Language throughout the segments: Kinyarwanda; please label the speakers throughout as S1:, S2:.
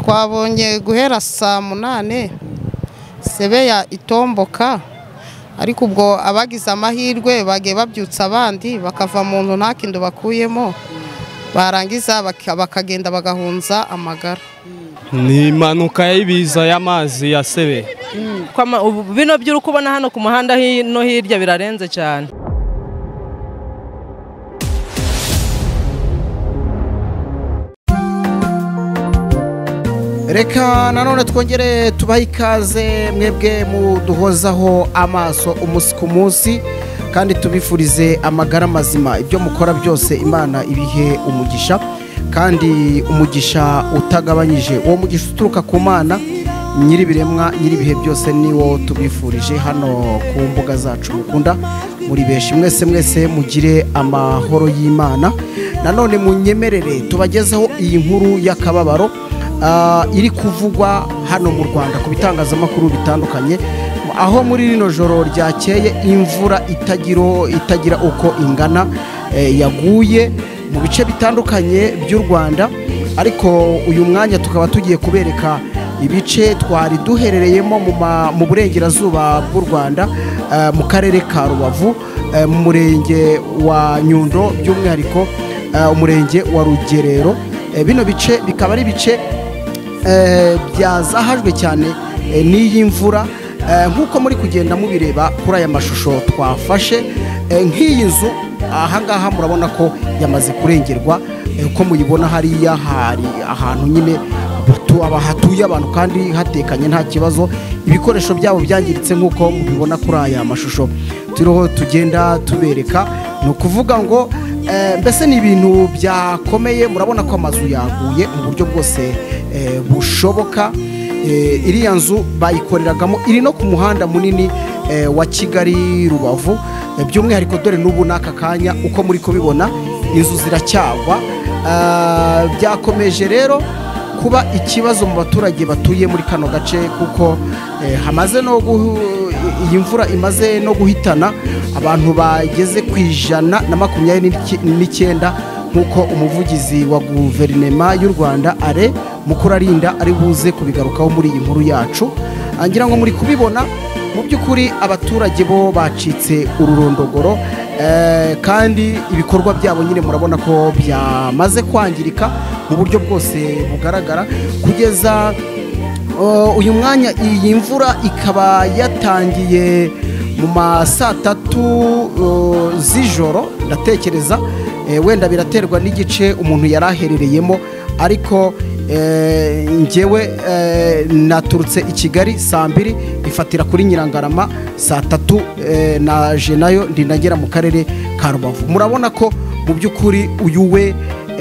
S1: Twabonye guhera saa 8 sebeya itomboka, ariko ubwo abagize amahirwe bagiye babyutsa abandi bakava mu nzu nta kintu bakuyemo, barangiza bakagenda bagahunza amagara.
S2: Ni impanuka y'ibiza y'amazi ya sebe.
S3: Bino by'uri kubona hano ku muhanda no hirya birarenze cyane.
S4: Reka nanone twongere tubahe ikaze mwebwe muduhozaho amaso umunsi ku munsi, kandi tubifurize amagara mazima. Ibyo mukora byose Imana ibihe umugisha, kandi umugisha utagabanyije. Uwo mugisha uturuka ku Mana nyir'ibiremwa nyir'ibihe byose niwo tubifurije hano ku mbuga zacu mukunda muri benshi. Mwese mwese mugire amahoro y'Imana. Nanone munyemerere tubagezeho iyi nkuru y'akababaro iri kuvugwa hano mu Rwanda ku bitangazamakuru bitandukanye, aho muri rino joro ryakeye imvura itagira uko ingana yaguye mu bice bitandukanye by'u Rwanda. Ariko uyu mwanya tukaba tugiye kubereka ibice twari duherereyemo mu burengerazuba bw'u Rwanda, mu karere ka Rubavu, mu murenge wa Nyundo, by'umwihariko umurenge wa Rugerero. Bino bice bikaba ari ibice byazahajwe cyane n'iyi mvura, nk'uko muri kugenda mubireba kuri aya mashusho twafashe. Nk'iyi nzu ahangaha murabona ko yamaze kurengerwa, uko muyibona hariya hari ahantu nyine hatuye abantu kandi hatekanye nta kibazo. Ibikoresho byabo byangiritse nk'uko mubibona kuri aya mashusho turiho tugenda tubereka. Ni ukuvuga ngo mbese ni ibintu byakomeye. Murabona ko amazu yaguye mu buryo bwose bushoboka. Iriya nzu bayikoreragamo, iri no ku muhanda munini wa Kigali Rubavu, by'umwihariko dore n'ubu n'aka kanya uko muri kubibona inzu ziracyagwa. Byakomeje rero kuba ikibazo mu baturage batuye muri kano gace, kuko hamaze no iyi mvura imaze no guhitana abantu bageze ku 129, nk'uko umuvugizi wa guverinoma y'u Rwanda Are Mukurarinda ari buze kubigarukaho muri iyi nkuru yacu. Ngira ngo muri kubibona mu by'ukuri abaturage bo bacitse ururondogoro, kandi ibikorwa byabo nyine murabona ko byamaze kwangirika mu buryo bwose bugaragara. Kugeza uyu mwanya iyi mvura ikaba yatangiye mu ma saa 3 z'ijoro, ndatekereza wenda biraterwa n'igice umuntu yaraherereyemo, ariko njyewe naturutse i Kigali saa 2 ifatira kuri Nyirangarama saa 3 naje nayo ndinagera mu karere ka Rubavu. Murabona ko mu by'ukuri uyu we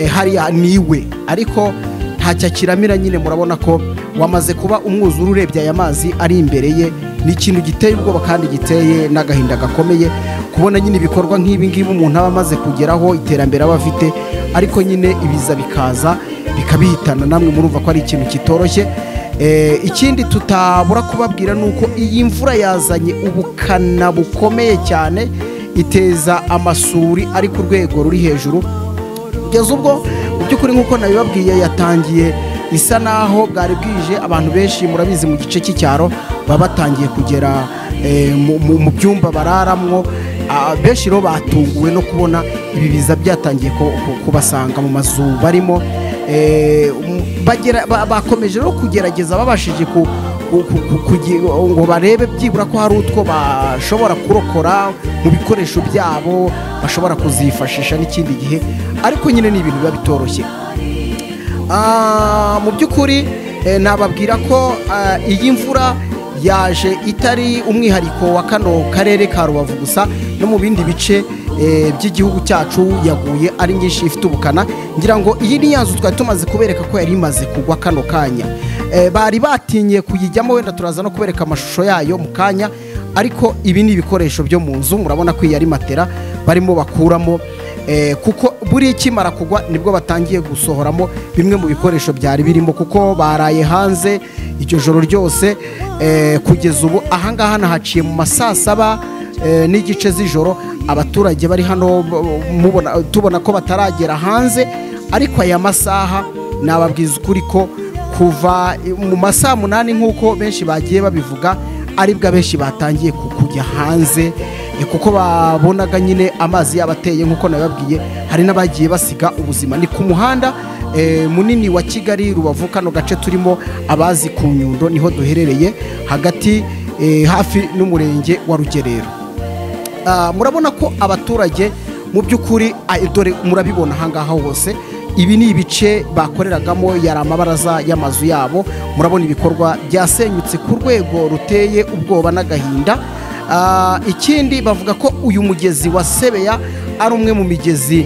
S4: hariya niwe, ariko ntacyo kiramira nyine. Murabona ko wamaze kuba umwuzure urebye aya mazi ari imbere ye. Ni ikintu giteye ubwoba kandi giteye n'agahinda gakomeye kubona nyine ibikorwa nk'ibi ngibi umuntu aba amaze kugeraho, iterambere aba afite, ariko nyine ibiza bikaza bikabihitana. Namwe murumva ko ari ikintu kitoroshye. Ikindi tutabura kubabwira nuko iyi mvura yazanye ubukana bukomeye cyane, iteza amasuri ari ku rwego ruri hejuru. Kugeza ubwo mu by'ukuri nk'uko nabibabwiye yatangiye isa naho bwari bwije. Abantu benshi murabizi mu gice cy'icyaro baba batangiye kugera mu byumba bararamwo. Benshi rero batunguwe no kubona ibi biza byatangiye kubasanga mu mazu barimo. Bakomeje rero kugerageza babashije ngo barebe byibura ko hari utwo bashobora kurokora mu bikoresho byabo bashobora kuzifashisha n'ikindi gihe, ariko nyine ni ibintu biba bitoroshye. Mu by'ukuri nababwira ko iyi mvura yaje itari umwihariko wa kano karere ka Rubavu gusa, no mu bindi bice by'igihugu cyacu yaguye ari nyinshi ifite ubukana. Ngira ngo iyi ni yanzu twari tumaze kubereka ko yari imaze kugwa kano kanya. Bari batinye kuyijyamo, wenda turaza no kubereka amashusho yayo mu kanya, ariko ibi ni ibikoresho byo mu nzu. Murabona ko iyi ari matera barimo bakuramo. Kuko buri ikimara kugwa nibwo batangiye gusohoramo bimwe mu bikoresho byari birimo, kuko baraye hanze iryo joro ryose. Kugeza ubu ahangaha nahaciye mu masaa 7 n'igice z'ijoro, abaturage bari hano mubona tubona ko bataragera hanze, ariko aya masaha nababwiza ukuri ko kuva mu masaa 8 nk'uko benshi bagiye babivuga, aribwo abenshi batangiye kujya hanze, kuko babonaga nyine amazi yabateye nk'uko nababwiye. Hari n'abagiye basiga ubuzima. Ni ku muhanda munini wa Kigali Rubavu, kano gace turimo abazi ku Nyundo niho duherereye hagati, hafi n'umurenge wa Rugerero. Murabona ko abaturage mu by'ukuri, dore murabibona ahangaha hose, ibi ni ibice bakoreragamo, yari amabaraza y'amazu yabo. Murabona ibikorwa byasenyutse ku rwego ruteye ubwoba n'agahinda. Ikindi bavuga ko uyu mugezi wa Sebeya ari umwe mu migezi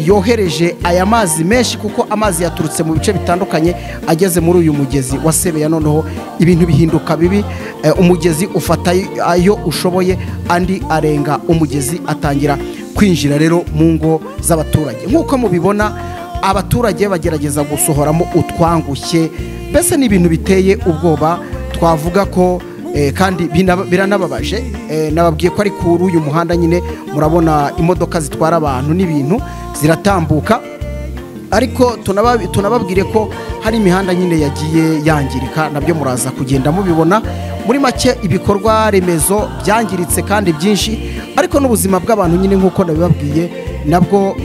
S4: yohereje aya mazi menshi, kuko amazi yaturutse mu bice bitandukanye ageze muri uyu mugezi wa Sebeya, noneho ibintu bihinduka bibi. Umugezi ufata ayo ushoboye, andi arenga umugezi atangira kwinjira rero mu ngo z'abaturage. Nk'uko mubibona abaturage bagerageza gusohoramo utwangushye, mbese ni ibintu biteye ubwoba twavuga ko kandi biranababaje. Nababwiye ko ari kuri uyu muhanda nyine, murabona imodoka zitwara abantu n'ibintu ziratambuka, ariko tunababwire ko hari imihanda nyine yagiye yangirika, nabyo muraza kugenda mubibona. Muri make ibikorwa remezo byangiritse kandi byinshi, ariko n'ubuzima bw'abantu nyine nk'uko nabibabwiye nabwo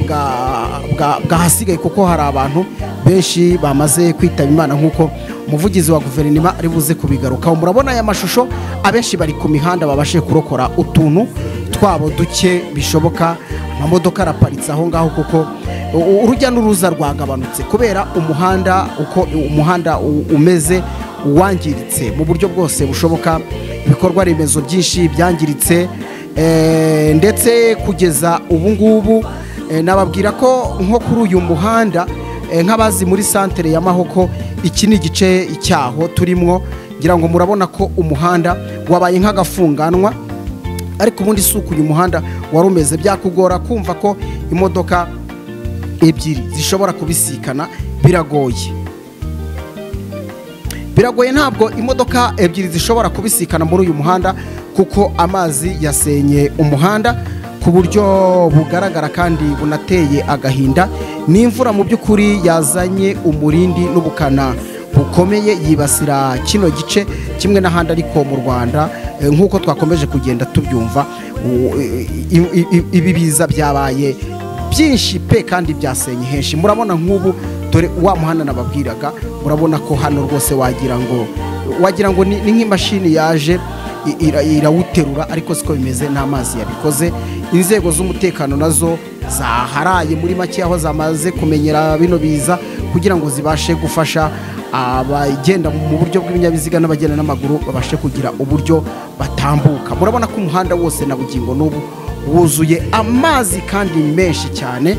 S4: bwahasigaye, kuko hari abantu benshi bamaze kwitaba Imana nk'uko umuvugizi wa guverinoma ari buze kubigarukaho. Murabona aya mashusho, abenshi bari ku mihanda babashe kurokora utuntu twabo duke bishoboka. Amamodoka araparitse aho ngaho kuko urujya n'uruza rwagabanutse kubera umuhanda uko umuhanda umeze wangiritse mu buryo bwose bushoboka. Ibikorwa remezo byinshi byangiritse, ndetse kugeza ubu ngubu nababwira ko nko kuri uyu muhanda, nk'abazi muri santere ya Mahoko, iki ni igice cyaho turimo, ngira ngo murabona ko umuhanda wabaye nk'agafunganwa, ariko ubundi si uku uyu muhanda wari umeze. Byakugora kumva ko imodoka ebyiri zishobora kubisikana, biragoye, biragoye, ntabwo imodoka ebyiri zishobora kubisikana muri uyu muhanda, kuko amazi yasenye umuhanda ku buryo bugaragara kandi bunateye agahinda. N'imvura mu by'ukuri yazanye umurindi n'ubukana bukomeye, yibasira kino gice kimwe n'ahandi, ariko mu Rwanda nk'uko twakomeje kugenda tubyumva, ibi biza byabaye byinshi pe, kandi byasenye henshi. Murabona nk'ubu dore wa muhanda nababwiraga, murabona ko hano rwose wagira ngo ni nk'imashini yaje irawuterura, ariko siko bimeze, n'amazi yabikoze. Inzego z'umutekano nazo zaharaye muri make aho zamaze kumenyera bino biza, kugira ngo zibashe gufasha abagenda mu buryo bw'ibinyabiziga n'abagenda n'amaguru babashe kugira uburyo batambuka. Murabona ko umuhanda wose na bugingo n'ubu wuzuye amazi kandi menshi cyane.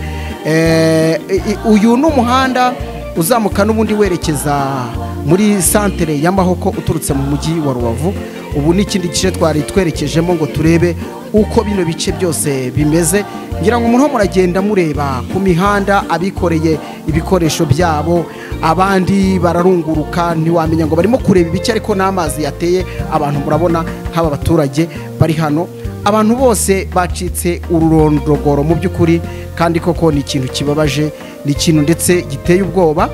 S4: Uyu ni umuhanda uzamuka n'ubundi werekeza muri santere ya Mahoko uturutse mu mujyi wa Rubavu. Ubu ni ikindi gice twari twerekejemo ngo turebe uko bino bice byose bimeze. Ngira ngo umuntu muragenda mureba ku mihanda abikoreye ibikoresho byabo, abandi bararunguruka, ntiwamenya ngo barimo kureba ibice, ariko n'amazi yateye abantu. Murabona nk'aba baturage bari hano, abantu bose bacitse ururondogoro mu by'ukuri, kandi koko ni ikintu kibabaje, ni ikintu ndetse giteye ubwoba,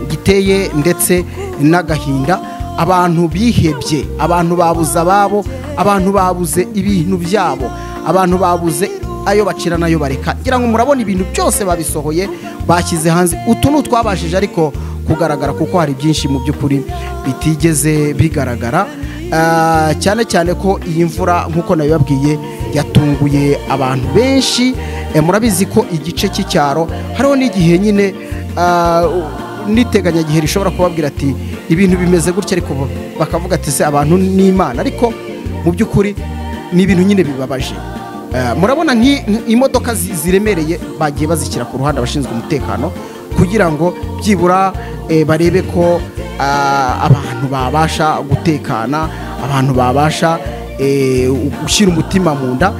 S4: giteye ndetse n'agahinda. Abantu bihebye, abantu babuze ababo, abantu babuze ibintu byabo, abantu babuze ayo bacira nayo bareka. Ngira ngo murabona ibintu byose babisohoye bashyize hanze. Utu ni utwabashije ariko kugaragara, kuko hari byinshi mu by'ukuri bitigeze bigaragara, cyane cyane ko iyi mvura nk'uko nabibabwiye yatunguye abantu benshi. Murabizi ko igice cy'icyaro hariho n'igihe nyine n'iteganyagihe rishobora kubabwira ati ibintu bimeze gutya, ariko bakavuga ati se abantu ni Imana, ariko mu by'ukuri ni ibintu nyine bibabaje. Murabona nk'imodoka ziremereye bagiye bazishyira ku ruhande abashinzwe umutekano, kugira ngo byibura barebe ko abantu babasha gutekana, abantu babasha Gushyira umutima mu nda.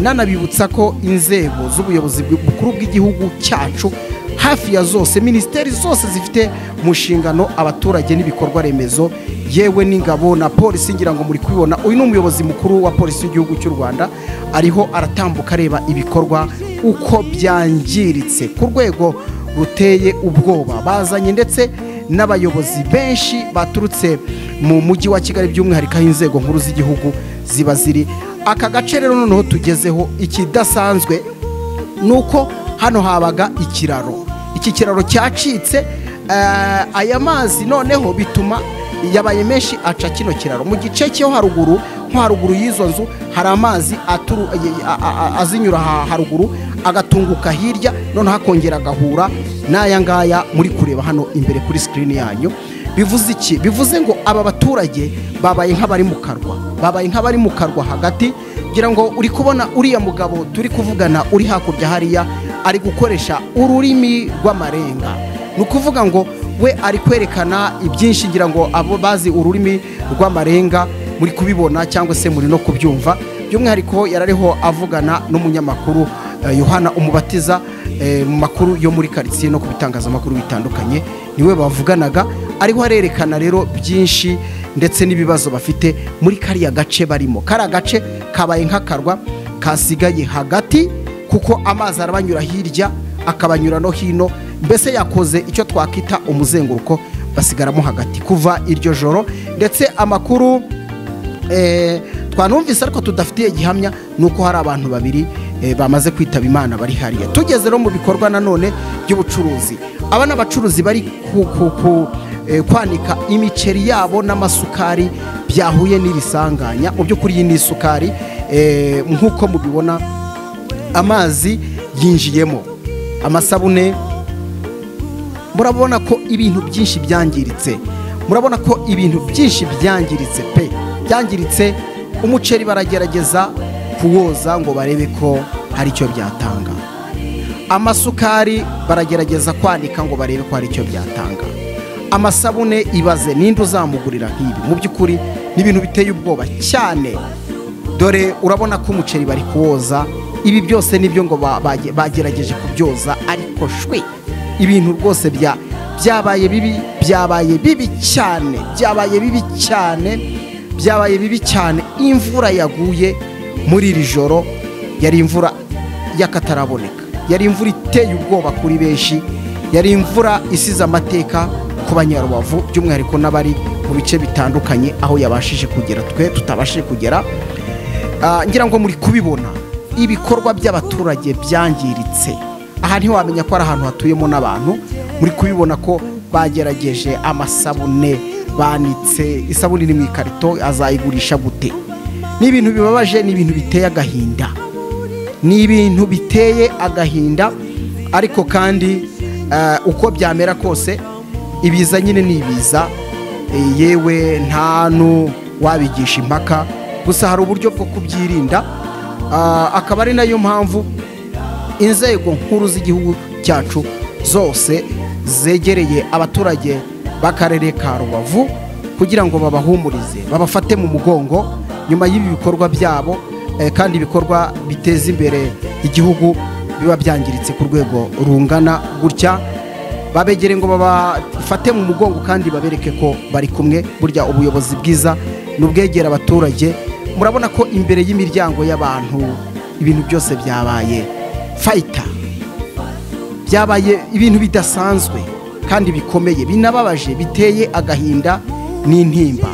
S4: Nanabibutsa ko inzego z'ubuyobozi bukuru bw'igihugu cyacu hafi ya zose, minisiteri zose zifite mu nshingano abaturage n'ibikorwa remezo, yewe n'ingabo na polisi, ngira ngo muri kubibona. Uyu ni umuyobozi mukuru wa polisi y'igihugu cy'u Rwanda, ariho aratambuka areba ibikorwa uko byangiritse ku rwego ruteye ubwoba. Bazanye ndetse n'abayobozi benshi baturutse mu mujyi wa Kigali, by'umwihariko aho inzego nkuru z'igihugu ziba ziri. Aka gace rero noneho tugezeho, ikidasanzwe ni uko hano habaga ikiraro. Iki kiraro cyacitse, aya mazi noneho bituma yabaye menshi aca kino kiraro. Mu gice cyo haruguru, nko haruguru y'izo nzu, hari amazi azinyura haruguru agatunguka hirya, noneho akongera agahura n'aya ngaya muri kureba hano imbere kuri sikirini yanyu. Bivuze iki? Bivuze ngo aba baturage babaye nk'abari mu karwa, babaye nk'abari mu karwa hagati. Ngira ngo uri kubona uriya mugabo turi kuvugana uri hakurya hariya ari gukoresha ururimi rw'amarenga, ni ukuvuga ngo we ari kwerekana ibyinshi. Ngira ngo abo bazi ururimi rw'amarenga muri kubibona cyangwa se muri no kubyumva. By'umwihariko yarariho avugana n'umunyamakuru Yohana Umubatiza, mu makuru yo muri karitsiye no ku bitangazamakuru bitandukanye, niwe bavuganaga. Ariho arerekana rero byinshi ndetse n'ibibazo bafite muri kariya gace barimo. Kariya gace kabaye nk'akarwa kasigaye hagati, kuko amazi arabanyura hirya akabanyura no hino, mbese yakoze icyo twakita umuzenguruko, basigaramo hagati kuva iryo joro. Ndetse amakuru twanumvise ariko tudafitiye gihamya ni uko hari abantu babiri bamaze kwitaba Imana bari hariya. Tugeze rero mu bikorwa nanone by'ubucuruzi, aba ni abacuruzi bari kwanika imiceri yabo n'amasukari byahuye n'irisanganya. Mu by'ukuri iyi ni isukari, nk'uko mubibona amazi yinjiyemo, amasabune. Murabona ko ibintu byinshi byangiritse, murabona ko ibintu byinshi byangiritse pe, byangiritse. Umuceri baragerageza kuwoza ngo barebe ko hari icyo byatanga, amasukari baragerageza kwanika ngo barebe ko hari icyo byatanga, amasabune ibaze ninde uzamugurira nk'ibi. Mu by'ukuri ni ibintu biteye ubwoba cyane. Dore urabona ko umuceri bari kuwoza, ibi byose nibyo ngo bagerageje kubyoza, ariko shwe ibintu rwose byabaye bibi, byabaye bibi cyane, byabaye bibi cyane, byabaye bibi cyane. Imvura yaguye muri iri joro yari imvura y'akataraboneka, yari imvura iteye ubwoba kuri benshi, yari imvura isize amateka ku Banyarubavu, by'umwihariko n'abari mu bice bitandukanye aho yabashije kugera twe tutabashije kugera. Ngira ngo muri kubibona ibikorwa by'abaturage byangiritse. Aha ntiwamenya ko ari ahantu hatuyemo n'abantu. Muri kubibona ko bagerageje amasabune banitse, isabune iri mu ikarito azayigurisha gute? Ni ibintu bibabaje, ni ibintu biteye agahinda, ni ibintu biteye agahinda. Ariko kandi uko byamera kose ibiza nyine ni ibiza, yewe nta wabigisha impaka, gusa hari uburyo bwo kubyirinda. Akaba ari nayo mpamvu inzego nkuru z'igihugu cyacu zose zegereye abaturage b'akarere ka Rubavu kugira ngo babahumurize, babafate mu mugongo nyuma y'ibi bikorwa byabo, kandi ibikorwa biteza imbere igihugu biba byangiritse ku rwego rungana gutya. Babegere ngo babafate mu mugongo kandi babereke ko bari kumwe. Burya ubuyobozi bwiza n'ubwegera abaturage. Murabona ko imbere y'imiryango y'abantu ibintu byose byabaye fayita, byabaye ibintu bidasanzwe kandi bikomeye, binababaje, biteye agahinda n'intimba.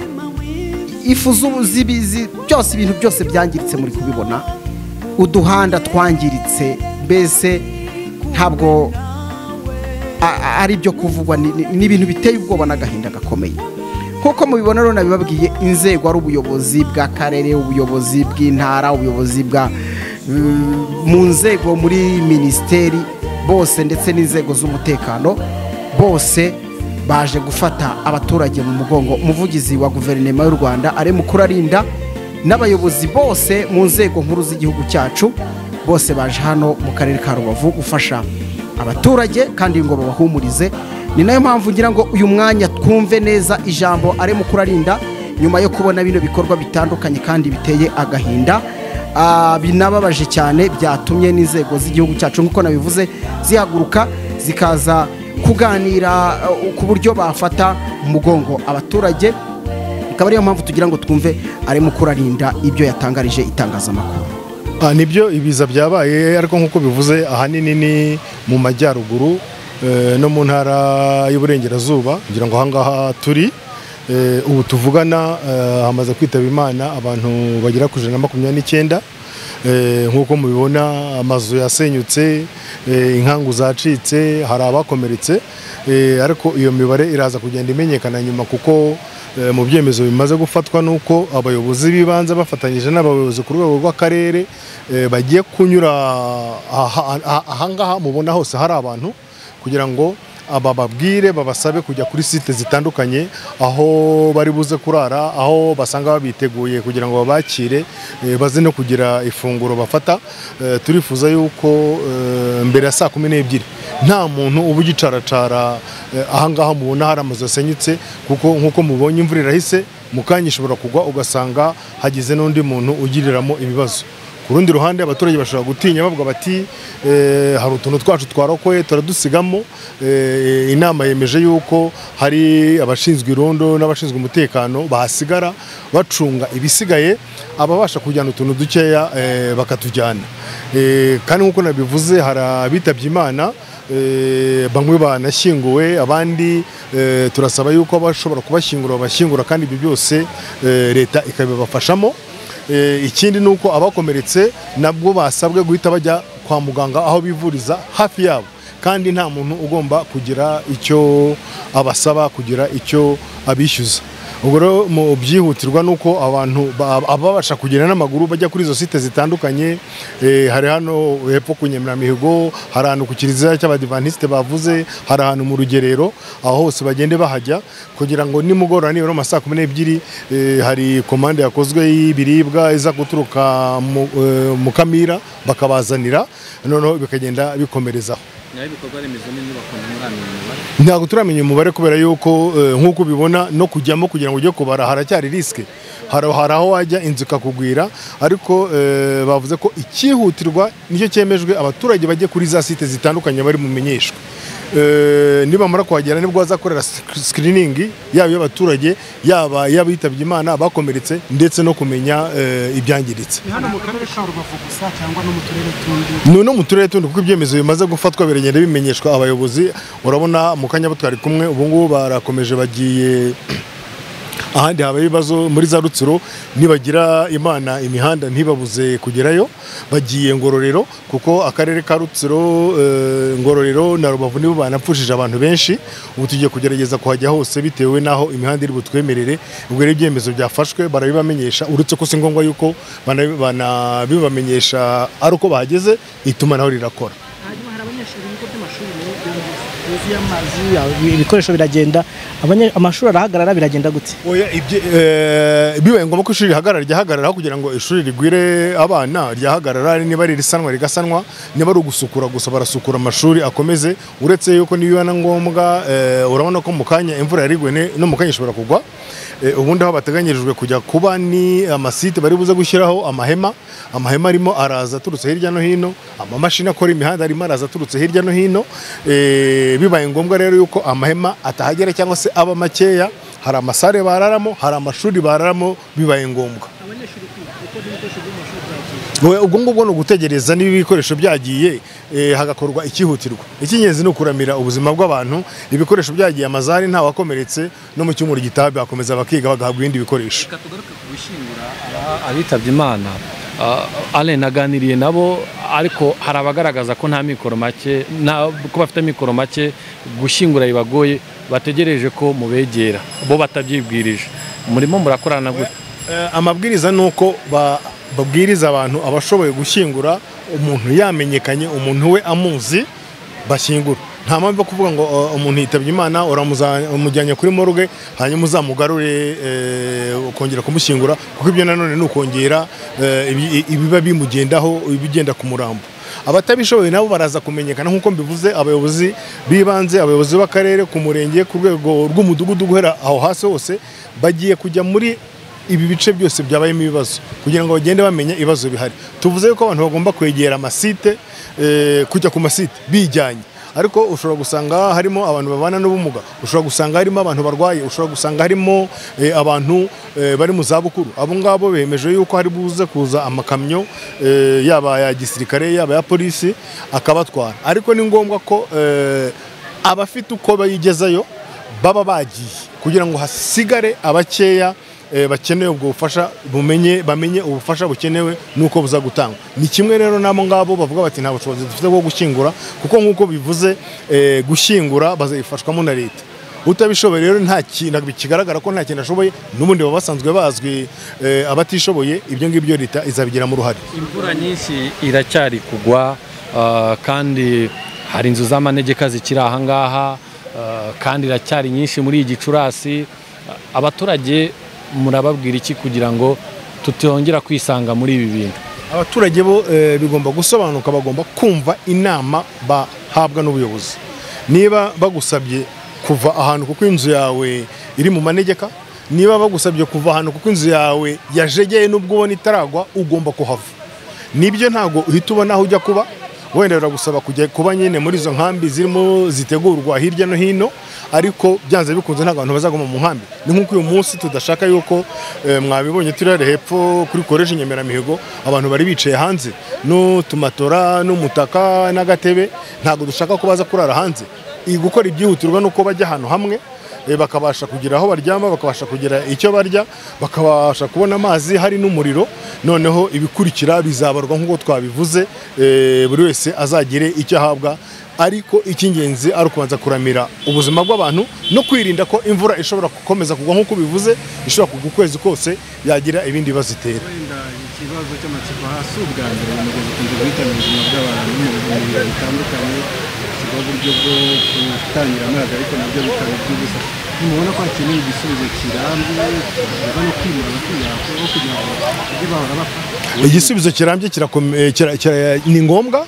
S4: Ifu z'ubuzibizi byose, ibintu byose byangiritse muri kubibona, uduhanda twangiritse, mbese ntabwo ari ibyo kuvugwa, ni ibintu biteye ubwoba n'agahinda gakomeye. Nkuko mubibona rero nabibabwiye, inzego ari ubuyobozi bw'akarere, ubuyobozi bw'intara, ubuyobozi bwa mu nzego muri minisiteri bose, ndetse n'inzego z'umutekano bose baje gufata abaturage mu mugongo. Umuvugizi wa guverinoma y'u Rwanda Alain Mukurarinda n'abayobozi bose mu nzego nkuru z'igihugu cyacu bose baje hano mu karere ka Rubavu gufasha abaturage kandi ngo babahumurize. Ni nayo mpamvu ngira ngo uyu mwanya twumve neza ijambo Alain Mukurarinda nyuma yo kubona bino bikorwa bitandukanye kandi biteye agahinda, binababaje cyane, byatumye n'inzego z'igihugu cyacu nk'uko nabivuze zihaguruka zikaza kuganira ku buryo bafata umugongo abaturage. Akaba ariyo mpamvu tugira ngo twumve ari Mukurarinda ibyo yatangarije itangazamakuru.
S5: Nibyo ibiza byabaye, ariko nk'uko bivuze ahanini ni mu majyaruguru no mu ntara y'Uburengerazuba, kugira ngo ahangaha turi ubu tuvugana hamaze kwitaba Imana abantu bagera ku 129. Nk'uko mubibona amazu yasenyutse, inkangu zacitse, hari abakomeretse, ariko iyo mibare iraza kugenda imenyekana nyuma, kuko mu byemezo bimaze gufatwa nuko abayobozi b'ibanze bafatanyije n'abayobozi ku rwego rw'akarere bagiye kunyura ahangaha mubona hose hari abantu, kugira ngo abababwire babasabe kujya kuri site zitandukanye aho bari buze kurara, aho basanga babiteguye kugira ngo babakire, baze no kugira ifunguro bafata. Turifuza yuko mbere ya saa 12 nta muntu uba ugicaracara ahangaha mubona hari amazu yasenyutse, kuko nkuko mubonye imvura irahise mu kanya ishobora kugwa ugasanga hagize n'undi muntu ugiriramo ibibazo. Ku rundi ruhande abaturage bashobora gutinya bavuga bati hari utuntu twacu twarokoye turadusigamo. Inama yemeje yuko hari abashinzwe irondo n'abashinzwe umutekano bahasigara bacunga ibisigaye, ababasha kujyana utuntu dukeya bakatujyana. Kandi nkuko nabivuze hari abitabye Imana, bamwe banashyinguwe, abandi turasaba yuko bashobora kubashyingura babashyingura, kandi ibyo byose leta ikabibafashamo. Ikindi nuko abakomeretse nabwo basabwe guhita bajya kwa muganga aho bivuriza hafi yabo, kandi nta muntu ugomba kugira icyo abasaba, kugira icyo abishyuza. Ubwo rero mu byihutirwa nuko abantu ababasha kugenda n'amaguru bajya kuri izo site zitandukanye, hari hano hepfo ku Nyemeramihigo, hari ahantu ku kiliziya cy'Abadivantisite bavuze, hari ahantu mu Rugerero, aho hose bagende bahajya kugira ngo nimugoroba nibura mu saa 12 hari komande yakozwe y'ibiribwa iza guturuka mu Kamira bakabazanira, noneho bikagenda bikomerezaho. Ntabwo turamenya umubare kubera yuko nk'uko ubibona no kujyamo kugira ngo ujye kubara haracyari risike, hari aho wajya inzu ikakugwira, ariko bavuze ko icyihutirwa nicyo cyemejwe, abaturage bajye kuri za site zitandukanye bari mumenyeshwe. Nibamara kuhagera nibwo bazakorera screening yaba y'abaturage, yaba y'abitabye Imana bakomeretse, ndetse no kumenya ibyangiritse.
S4: Hano mu karere ka Rubavu gusa cyangwa no mu turere tundi?
S5: No mu turere tundi, kuko ibyemezo bimaze gufatwa biragenda bimenyeshwa abayobozi. Urabona mu kanya twari kumwe ubu ngubu barakomeje bagiye ahandi haba ibibazo muri za Rutsiro, nibagira Imana imihanda ntibabuze kugerayo, bagiye Ngororero, kuko akarere ka Rutsiro, Ngororero na Rubavu nibo banapfushije abantu benshi. Ubu tugiye kugerageza kuhajya hose bitewe naho imihanda iri butwemerere. Ubwo rero ibyemezo byafashwe barabibamenyesha, uretse ko si ngombwa yuko banabibamenyesha ari uko bahageze, itumanaho rirakora.
S6: Ibikoresho biragenda, amashuri arahagarara, biragenda gute?
S5: Bibaye ngombwa ko ishuri rihagarara, ryahagarara kugira ngo ishuri rigwire abana, ryahagarara niba ari risanwa rigasanwa, niba ari ugusukura gusa barasukura amashuri akomeze, uretse yuko niba na ngombwa urabona ko mu kanya imvura yariguye no mu kanya ishobora kugwa. Ubundi aho bateganyirijwe kujya kuba ni amasite bari buze gushyiraho amahema, amahema arimo araza aturutse hirya no hino, amamashini akora imihanda arimo araza aturutse hirya no hino. Bibaye ngombwa rero yuko amahema atahagera cyangwa se aba makeya, hari amasare bararamo, hari amashuri bararamo bibaye ngombwa. Ubwo ngubwo ni ugutegereza niba ibikoresho byagiye hagakorwa ikihutirwa. Icy'ingenzi ni ukuramira ubuzima bw'abantu, ibikoresho byagiye amazari nta wakomeretse, no mu cyumweru gitaha bakomeza bakiga bagahabwa ibindi bikoresho.
S7: Reka tugaruke ku gushyingura abitabye Imana. Alain naganiriye nabo, ariko hari abagaragaza ko nta mikoro make, ko bafite mikoro make, gushyingura bibagoye, bategereje ko mubegera bo batabyibwirije. Murimo murakorana gute?
S5: Amabwiriza nuko babwiriza abantu abashoboye gushyingura, umuntu yamenyekanye, umuntu we amuzi, bashyingura. Nta mpamvu yo kuvuga ngo umuntu yitabye Imana uramujyanye kuri morgue hanyuma uzamugarure ukongera kumushyingura, kuko ibyo nanone ni ukongera ibiba bimugendaho, ibigenda ku murambo. Abatabishoboye nabo baraza kumenyekana nk'uko mbivuze, abayobozi b'ibanze, abayobozi b'akarere, ku murenge, ku rwego rw'umudugudu, guhera aho hasi hose bagiye kujya muri ibi bice byose byabayemo ibibazo kugira ngo bagende bamenye ibibazo bihari. Tuvuze ko abantu bagomba kwegera amasite, kujya ku masite bijyanye, ariko ushobora gusanga harimo abantu babana n'ubumuga, ushobora gusanga harimo abantu barwaye, ushobora gusanga harimo abantu bari mu zabukuru. Abo ngabo bemeje yuko hari buze kuza amakamyo yaba ya gisirikare yaba ya polisi akabatwara, ariko ni ngombwa ko abafite uko bayigezayo baba bagiye kugira ngo hasigare abakeya bakeneye ubwo bufasha, bamenye ubufasha bukenewe nuko buza gutangwa. Ni kimwe rero nabo ngabo bavuga bati nta bushobozi dufite bwo gushyingura, kuko nkuko bivuze gushyingura bazayifashwamo na leta. Utabishoboye rero nta kintu kigaragara ko nta kintu ashoboye, n'ubundi baba basanzwe bazwi abatishoboye, ibyo ngibyo leta izabigiramo uruhare.
S7: Imvura nyinshi iracyari kugwa, kandi hari inzu z'amanegeka zikiri aha ngaha, kandi iracyari nyinshi muri iyi Gicurasi. Abaturage murababwira iki kugira ngo tutongera kwisanga muri ibi bintu?
S5: Abaturage bo bigomba gusobanuka, bagomba kumva inama bahabwa n'ubuyobozi. Niba bagusabye kuva ahantu kuko inzu yawe iri mu manegeka, niba bagusabye kuva ahantu kuko inzu yawe yajegeye n'ubwo ubona itaragwa, ugomba kuhava. Nibyo ntago uhita ubona aho ujya kuba, wenda biragusaba kujya kuba nyine muri izo nkambi zirimo zitegurwa hirya no hino, ariko byanze bikunze ntabwo abantu bazaguma mu nkambi. Ni nk'uko uyu munsi tudashaka yuko mwabibonye turi hepfo kuri College Nyemeramihigo, abantu bari bicaye hanze n'utumatora n'umutaka n'agatebe, ntabwo dushaka ko baza kurara hanze. Gukora ibyihutirwa nuko bajya ahantu hamwe bakabasha kugira aho baryama, bakabasha kugira icyo barya, bakabasha kubona amazi, hari n'umuriro. Noneho ibikurikira bizabarwa nk'uko twabivuze, buri wese azagire icyo ahabwa, ariko icy'ingenzi ari ukubanza kuramira ubuzima bw'abantu no kwirinda ko imvura ishobora gukomeza kugwa nk'uko bivuze, ishobora kugwa ukwezi kose yagira ibindi bibazo itera.
S8: Wenda ikibazo cy'amatsiko hasi ubwa mbere umugezi ukunze guhitana ubuzima bw'abantu mu bihe bitandukanye, hashyirwaho uburyo bwo gutangira amazi ariko nabyo bikaba iby'ubusa. Ntimubona ko hakenewe igisubizo kirambye kiva no kwimura abatuye aho kugira ngo bajye bahora bapfa?
S5: Igisubizo kirambye ni ngombwa.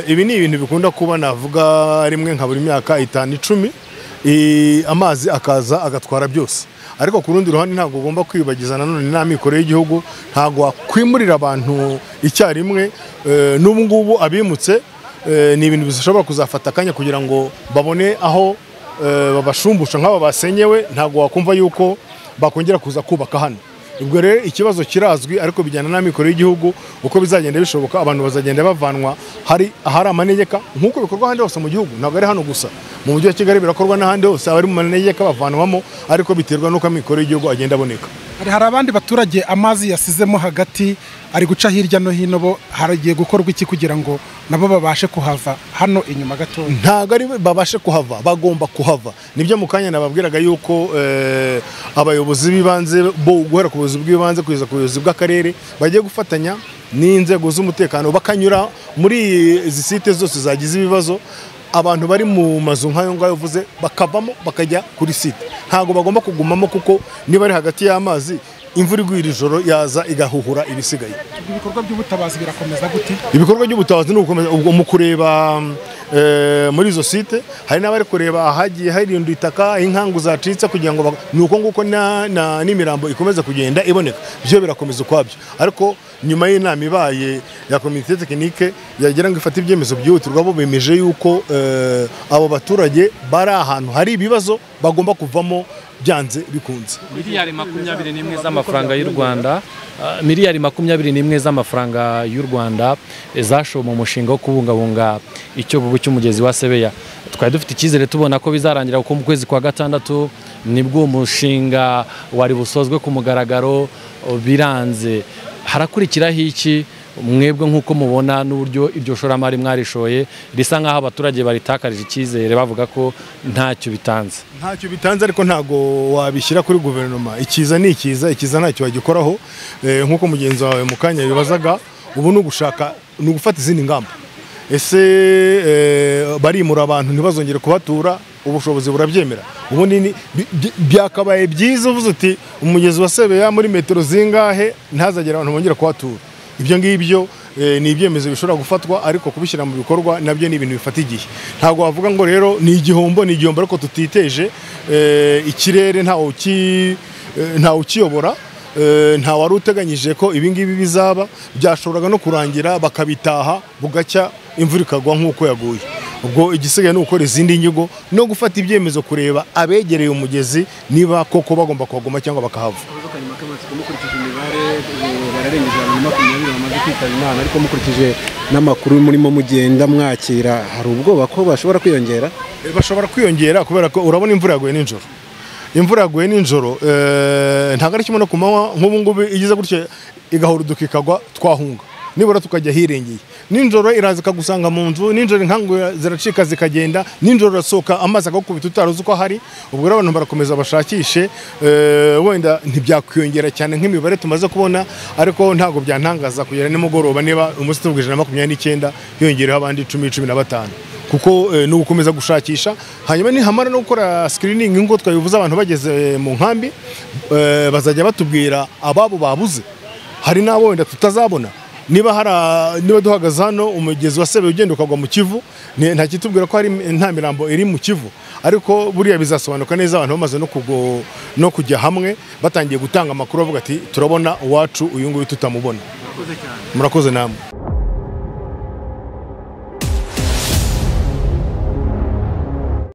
S5: Ibi ni ibintu bikunda kuba navuga rimwe nka buri myaka 5 10, amazi akaza agatwara byose. Ariko ku rundi ruhande ntabwo ugomba kwibagiza nanone n'amikoro y'igihugu, ntabwo wakwimurira abantu icyarimwe. N'ubu ngubu abimutse ni ibintu bishobora kuzafata akanya kugira ngo babone aho babashumbusha nk'aba basenyewe, ntabwo wakumva yuko bakongera kuza kubaka hano. Ubwo rero ikibazo kirazwi, ariko bijyana n'amikoro y'igihugu uko bizagenda bishoboka, abantu bazagenda bavanwa hari ahari amanegeka nk'uko bikorwa ahandi hose mu gihugu, ntabwo ari hano gusa. Mu mujyi wa Kigali birakorwa n'ahandi hose, abari mu manegeka bavanwamo, ariko biterwa n'uko amikoro y'igihugu agenda aboneka.
S9: Hari abandi baturage amazi yasizemo hagati ari guca hirya no hino, bo haragiye gukorwa iki kugira ngo nabo babashe kuhava hano inyuma gato?
S5: Ntabwo ari babashe kuhava, bagomba kuhava. Nibyo mu kanya nababwiraga yuko abayobozi b'ibanze bo guhera ku buyobozi bw'ibanze kugeza ku buyobozi bw'akarere bagiye gufatanya n'inzego z'umutekano, bakanyura muri izi site zose zagize ibibazo, abantu bari mu mazu nk'ayo ngayo uvuze bakavamo bakajya kuri site. Ntabwo bagomba kugumamo kuko niba ari hagati y'amazi imvura igwira ijoro yaza igahuhura ibisigaye.
S9: Ibikorwa by'ubutabazi birakomeza gute?
S5: Ibikorwa by'ubutabazi ni ugukomeza ubwo mu kureba muri izo site, hari n'abari kureba ahagiye harindwa itaka, inkangu zacitse, kugira ngo nuko nguko n'imirambo ikomeza kugenda iboneka, byo birakomeza ukwabyo. Ariko nyuma y'inama ibaye ya komite tekinike yagira ngo ifate ibyemezo byihutirwa, bo bemeje yuko abo baturage bari ahantu hari ibibazo bagomba kuvamo byanze bikunze.
S7: Miliyari 21 z'amafaranga y'u Rwanda, miliyari 21 z'amafaranga y'u Rwanda zashowe mu mushinga wo kubungabunga icyogogo cy'umugezi wa Sebeya. Twari dufite icyizere tubona ko bizarangira kuko mu kwezi kwa 6 nibwo umushinga wari busozwe ku mugaragaro, biranze. Harakurikiraho iki mwebwe nk'uko mubona n'uburyo iryo shoramari mwarishoye risa nk'aho abaturage baritakarije icyizere bavuga ko ntacyo bitanze?
S5: Ntacyo bitanze, ariko ntago wabishyira kuri guverinoma. Ikiza ni ikiza, ikiza ntacyo wagikoraho. Nk'uko mugenzi wawe mu kanya bibazaga, ubu ni ugushaka, ni ugufata izindi ngamba. Ese barimura abantu ntibazongere kubatura, ubushobozi burabyemera. Ubundi byakabaye byiza uvuze uti umugezi wa Sebeya muri metero zingahe ntazagera abantu bongera kuhatura. Ibyo ngibyo Ni ibyemezo bishobora gufatwa, ariko kubishyira mu bikorwa nabyo ni ibintu bifata igihe. Ntabwo wavuga ngo rero ni igihombo ariko tutiteje. Ikirere ntawe ukiyobora, nta wari uteganyije ko ibi ngibi bizaba, byashoboraga no kurangira bakabitaha bugacya imvura ikagwa nk'uko yaguye. Ubwo igisigaye ni ukora izindi nyigo no gufata ibyemezo, kureba abegereye umugezi niba koko bagomba kuhaguma cyangwa bakahava.
S8: Mukurikije imibare bararengeje 120 bamaze kwitaba Imana, ariko mukurikije n'amakuru murimo mugenda mwakira, hari ubwoba ko bashobora kwiyongera?
S5: Bashobora kwiyongera kubera ko urabona imvura yaguye nijoro. Imvura yaguye nijoro ntabwo ari kimwe no ku manywa. Nk'ubu ngubu igize gutya igahuruduka ikagwa, twahunga nibura tukajya hirengeye. Nijoro iraza ikagusanga mu nzu, nijoro inkangu ziracika zikagenda, nijoro urasohoka amazi akagukubita utaruzi uko ahari. Ubwo rero abantu barakomeza bashakishe, wenda ntibyakwiyongera cyane nk'imibare tumaze kubona, ariko ntabwo byantangaza kugera nimugoroba niba umunsi tuvuga 129 hiyongereho abandi 10, 15, kuko ni ugukomeza gushakisha. Hanyuma nihamara no gukora screening nk'uko twabivuze, abantu bageze mu nkambi bazajya batubwira ababo babuze. Hari n'abo wenda tutazabona. Niba duhagaze hano umugezi wa Sebe ugenda ukagwa mu Kivu, nta kitubwira ko hari nta mirambo iri mu Kivu, ariko buriya bizasobanuka neza abantu bamaze no kujya hamwe, batangiye gutanga amakuru bavuga ati turabona uwacu uyu nguyu tutamubona. Murakoze namwe.